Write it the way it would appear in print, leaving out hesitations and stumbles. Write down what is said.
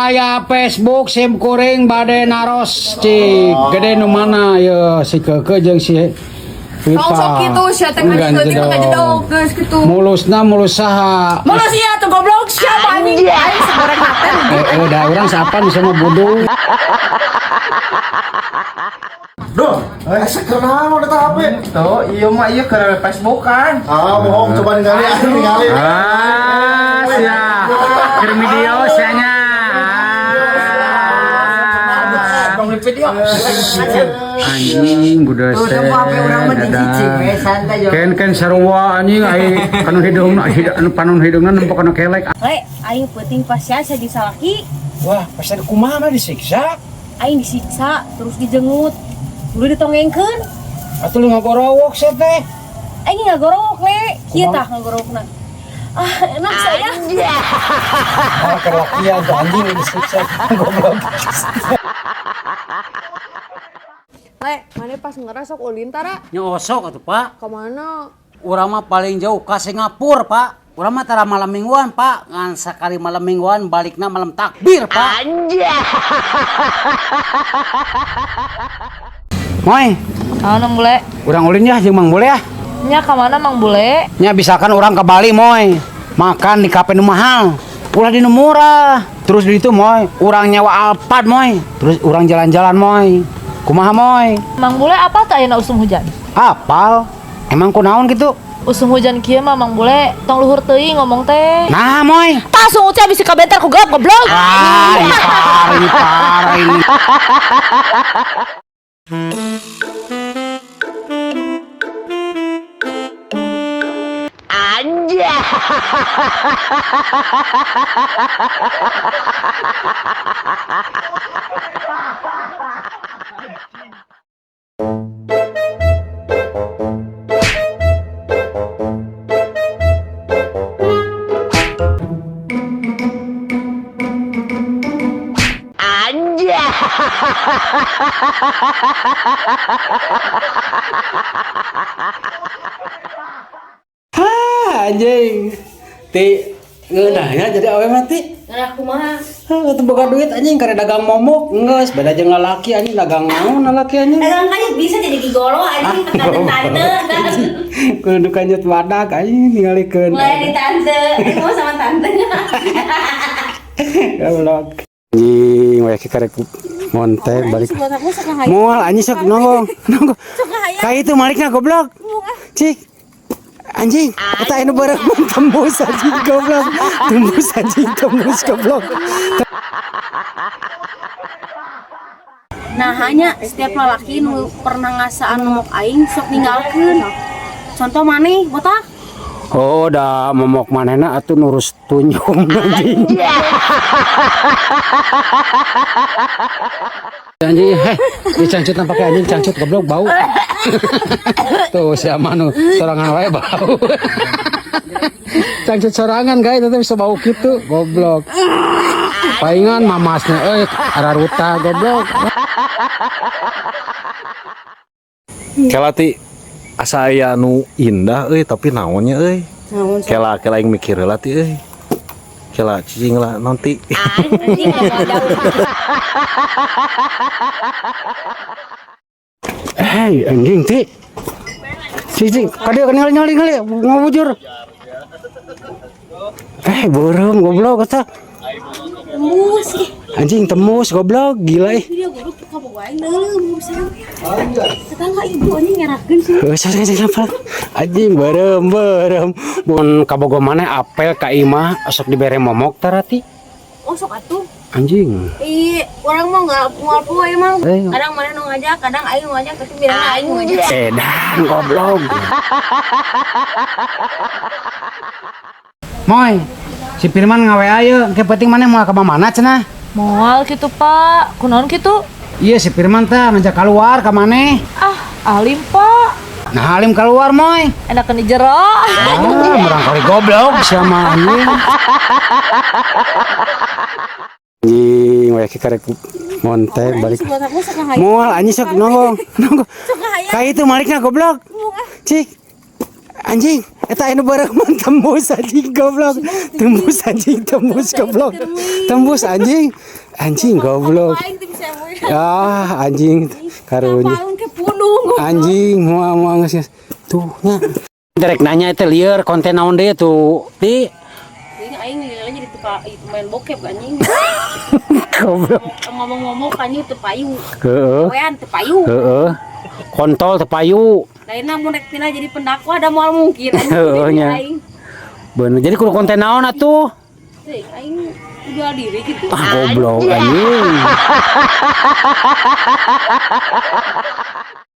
Baraya Facebook sim kuring bade naros cik gede nu mana ye si Keke jeung si Pipa. Tong sok kitu sia teh ngaji leutik mah ngajedog geus kitu. Mulusna mulus saha? Mulus ieu tuh goblok siapa anjing? Aing sagoreng hate. Eh, da urang sapan sama bodoh. Duh, asa keur naon eta HP? Tuh, iya mah iya ke Facebook kan. Ah, bohong coba ningali, ah, ningali. Ah, sia. Keur video sia nya. Dong di video. Anjing budak Tuh, coba HP urang mah dicicing we santai jo. Ken ken sarua anjing ai kanu hidungna anu panon hidungna nempo kana kelek. Le, aing peuting pas sia disalaki, Wah, pas kumaha mah disiksa? Aing disiksa terus dijengut. Dulu ditongengkeun, Atuh lu ngagorowok sia teh. Aing ngagorowok le. Kieu tah ngagorowokna. Ah, enak saya. Ah, kelakian tuh anjing disiksa goblok. Le, mana pas ngerasok ulin tara? Nyosok atuh, Pak. Kemana? Urang mah paling jauh ka Singapura, Pak. Urang mah tara malam mingguan, Pak. Ngan sakali malam mingguan balikna malam takbir, Pak. Moy, Naon Mang Bule? Urang ulin ya jeung Mang Bule ya. Nya ka mana Mang Bule? Nya misalkan orang ke Bali, Moy. Makan di kafe nu mahal. Ulah di nu murah. Terus di itu, Moy, urang nyewa Alphard, Moy. Terus urang jalan-jalan, Moy. Kumaha, Moy? Mang Bule apa teh ayeuna usum hujan? Apal? Emang kunaon gitu? Usum hujan kieu mah Mang Bule tong luhur teuing ngomong teh. Nah, Moy. Tah sungut teh bisi kabentar ku gelap goblok. Ah, ini parah, ini parah ini. Hah, anjing. Ti ngeunahnya jadi awe mati. Nah, kumaha? Hah, teu boga duit anjing karena dagang momok geus beda jeung lalaki anjing dagang naon lalaki anjing. Dagang kayu bisa jadi gigolo anjing tante-tante. Kudu nu kanjut badak anjing ningalikeun. Mulai di tante, aing mau sama tante. Goblok. Anjing we karek monte balik. Moal anjing sok nongong, nongong. Ka itu malikna goblok. Cik. Anjing, eta anu bareng tembus anjing goblok. Tembus anjing tembus goblok. Nah, hanya setiap lalaki nu pernah ngasaan momok aing sok ninggalkeun. Contoh maneh botak. Oh, da momok manehna atuh nurus tunjung anjing. Anjing, heh, dicangcut pakai anjing cangcut goblok bau. Tuh si Amanu sorangan wae bau. Cangcut sorangan guys, tetep bisa bau gitu, goblok. Palingan mamasnya araruta goblok. Kela ti asa aya nu indah euy tapi naonnya euy. Kela kela aing mikir heula ti euy. Kela cicing lah nanti. Anjing ngomong jauh. Hei, anjing ti. Cicing, kadieu ningali ningali ningali ngabujur. Eh, beureum goblok eta. Tembus ih. Anjing tembus goblok gila ih. Dia goblok ka boga aing deuleu sareng. Tetangga ibu anjing ngerakeun sih. Heuh, sasih sasih anjing beureum beureum. Mun kabogo maneh apel ka imah sok dibere momok tarati. Oh sok atuh. Anjing. Ih, orang mah nggak mual poe emang. Eh. Kadang mana nu ngajak, kadang aing nu ngajak, tapi bilangna aing nu ngajak. Edan goblok. Moy, si Firman ngawe ayo, engke penting maneh moal ka mana cenah? Moal kitu Pak. Kunaon kitu? Iya si Firman teh ngajak keluar ka maneh. Ah, alim Pak. Nah, alim keluar Moy. Enakan di jero. Ah, murang kali goblok sama anjing. Anjing, we karek monte balik. Moal anjing sok nongong, nongong. Ka itu malikna goblok. Cik. Anjing, Eta anu bareuman tembus, anjing, goblok. Tembus, anjing, tembus, goblok. Tembus, anjing. Anjing, goblok. Aing teu bisa emang. Ah, anjing, karunya. Paling ke pundung. Anjing, moal moal, geus geus. Tuh nya. Derek nanya teh lieur konten naon deui tuh. Di Aing aing lila jadi tukang itu main bokep, anjing. Goblok. Ngomong-ngomong anjing teu payu. Heeh. Wean teu payu. Heeh. Kontol teu payu. Lainna mun rek pindah jadi pendakwah da moal mungkin, anjing. Heeh, nya. Aing. Bener. Jadi kudu konten naon atuh? Teuing, aing jual diri gitu. Ah, goblok, anjing.